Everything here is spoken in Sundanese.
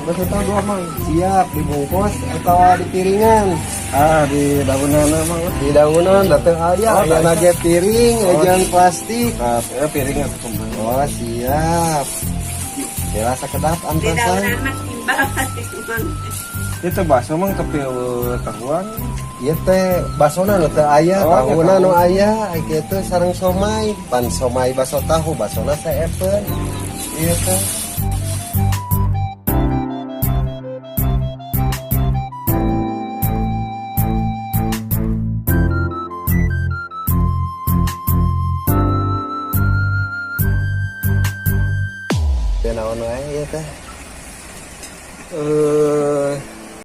Bakso tahu dua, Mang. Siap, dibungkus atau di piringan? Ah, di daunan, Mang. Di daunan datang aya, Oh, aya tak nage piring, Oh. jeung plastik. Nah, ya piring atuh kumaha. Oh, siap. Kira sakedap Di antosan. daunan mah timbal Mang. Itu bakso, Mang, tapi eueuh tahuan. Ieu teh basona nu teu aya, Oh, tahuna tahu. nu aya, ai kitu sareng somai. Pan somai baso tahu, basona seepeun. Ieu teh. Teu naon wae ieu teh? Eh,